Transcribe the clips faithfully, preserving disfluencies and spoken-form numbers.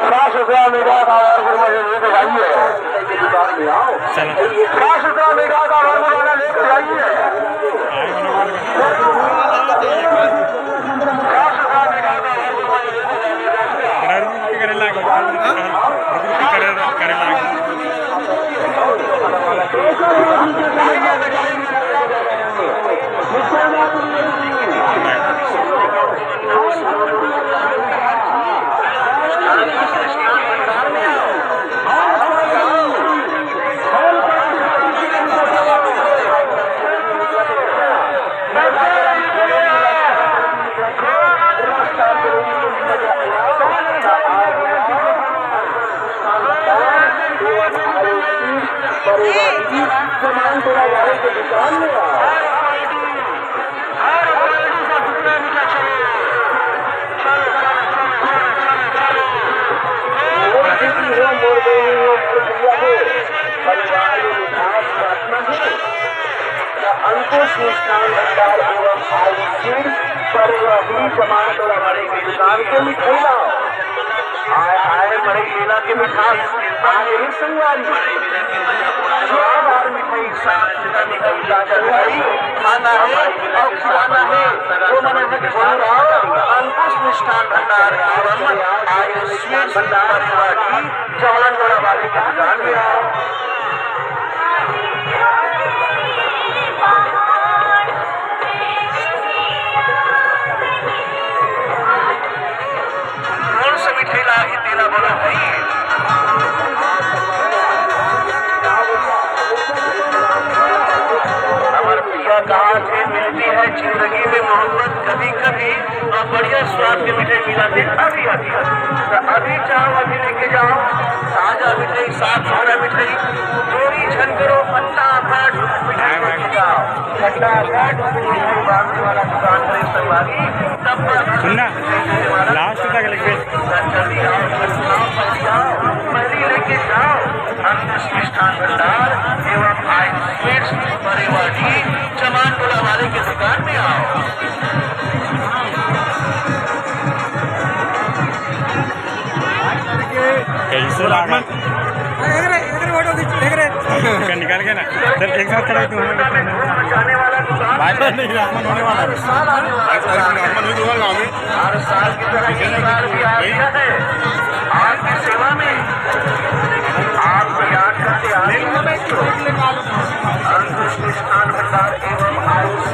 साफ सुथरा मीठा का और गुड़ वाला लेके जाइए। चलो। साफ सुथरा मीठा का और गुड़ वाला लेके जाइए। साफ सुथरा मीठा का और गुड़ वाला लेके जाइए। करे लाग, करे, करे लाग। परिवार में मिठास बांटना है। अंकुश मिष्ठान भंडार एवं आयुष सीड्स, परिवार कमांड और हमारे किसान के मिठाई लाओ। आए, आए, मड़ई मेला के मिठास, आ गई संगवारी। स्वाद और मिठाई, साथ में मिठाई, खाना है और खिलाना है। जो मन में जरूर आओ, अंकुश मिष्ठान भंडार एवं आयुष स्वीट्स परिवार की जवान बड़ा वाली की दुकान में आओ। कौन सा मिठाई ला ही तेरा बोला भाई? हमारे पिया कहा थे, मिलती है जिंदगी में मोहब्बत कभी कभी, और बढ़िया स्वाद के मिठाई मिला थे अभी अभी। तो अभी जाओ, अभी लेके जाओ ताजा मिठाई, साफ सुथरा मिठाई, चोरी झन करो, फटाफट मिठाई लेके जाओ। सुनना, लास्ट तक लिख दे। मिष्ठान भंडार एवं आइस स्वीट्स परिवार की जमान टोला वाले की दुकान में आओ। कैसे लागल? देख रहे, देख रहे, फोटो खींच, देख रहे। निकाल के ना, सर, एक साथ खड़ा हो तुम। भाई, नहीं, आगमन होने वाला है। हर साल की तरह ये साल भी आ गया है। आपकी सेवा में, आपको याद करते आ रहे हैं। अंकुश मिष्ठान भंडार एवं आयुष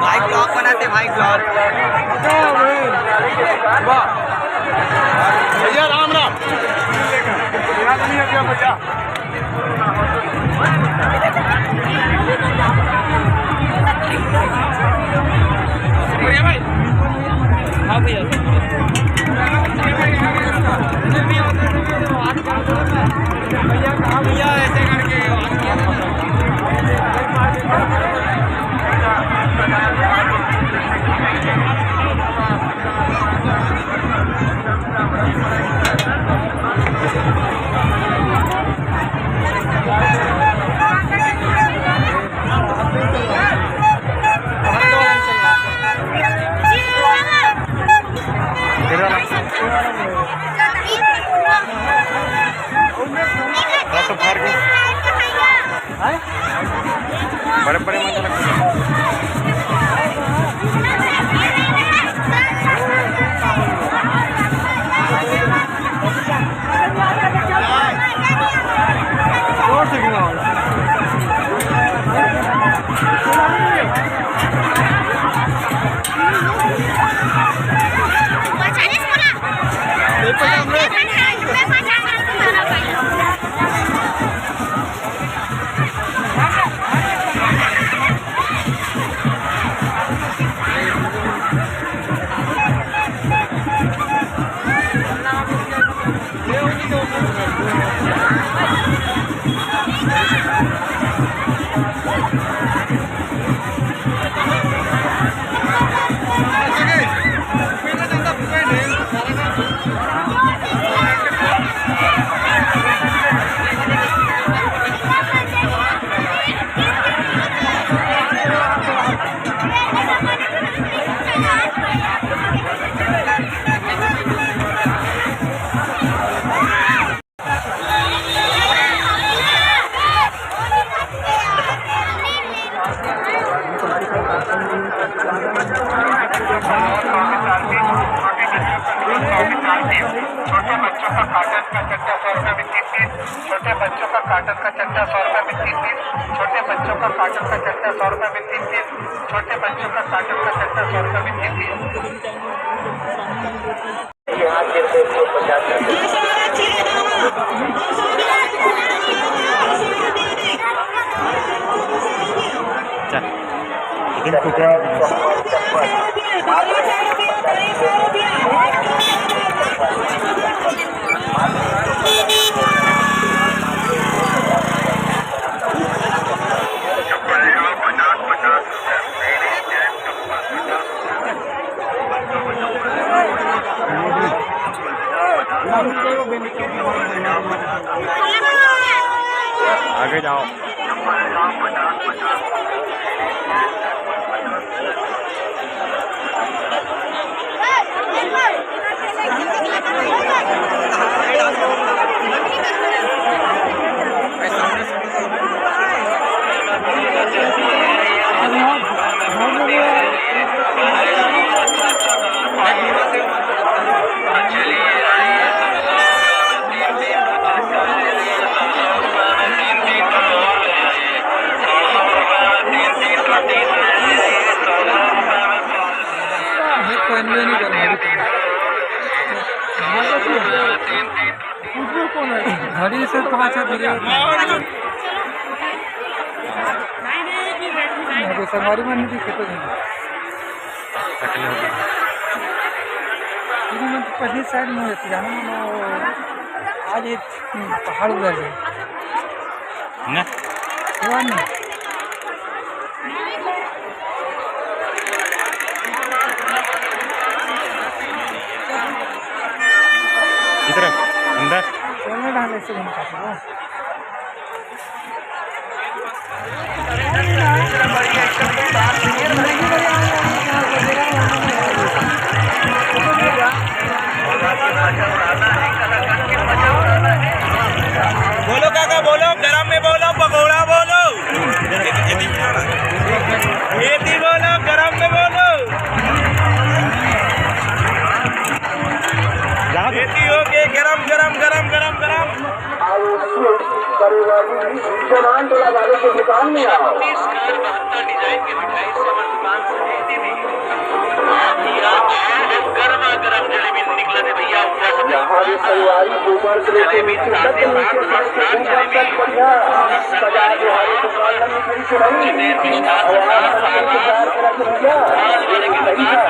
भाई, ब्लॉग बनाते भाई, ब्लॉग। भैया, राम राम। भैया। बड़े बड़े मंदिर। कॉटन का चड्ढा सौ रुपए में तीन पीस। छोटे बच्चों का कॉटन का चड्ढा सौ रुपए में तीन पीस। छोटे बच्चों का कॉटन का चड्ढा सौ रुपए में तीन पीस। आगे जाओ। घड़ी से पाँच है भैया। संगवारी मन नहीं दिखे तो नहीं। पहली साइड में रहती है ना, आज एक पहाड़ उधर है ना। हुआ नहीं। इधर अंदर। चलने डाले से घूम पाते हो। बोलो काका, बोलो, गरम में बोलो, पकौड़ा बोलो। खेती बोलो, गरम में बोलो। खेती हो के गरम, गरम, गरम, गरम, गरम। जनान टोला वाले के दुकान में आओ। यहाँ भी परिवारी ऊपर से लेके नीचे तक, नीचे तक से ऊपर तक बढ़िया। बाजार जो है दुकान में खड़ी से नहीं। और आप इंतजार करा कि भैया, ये सही है।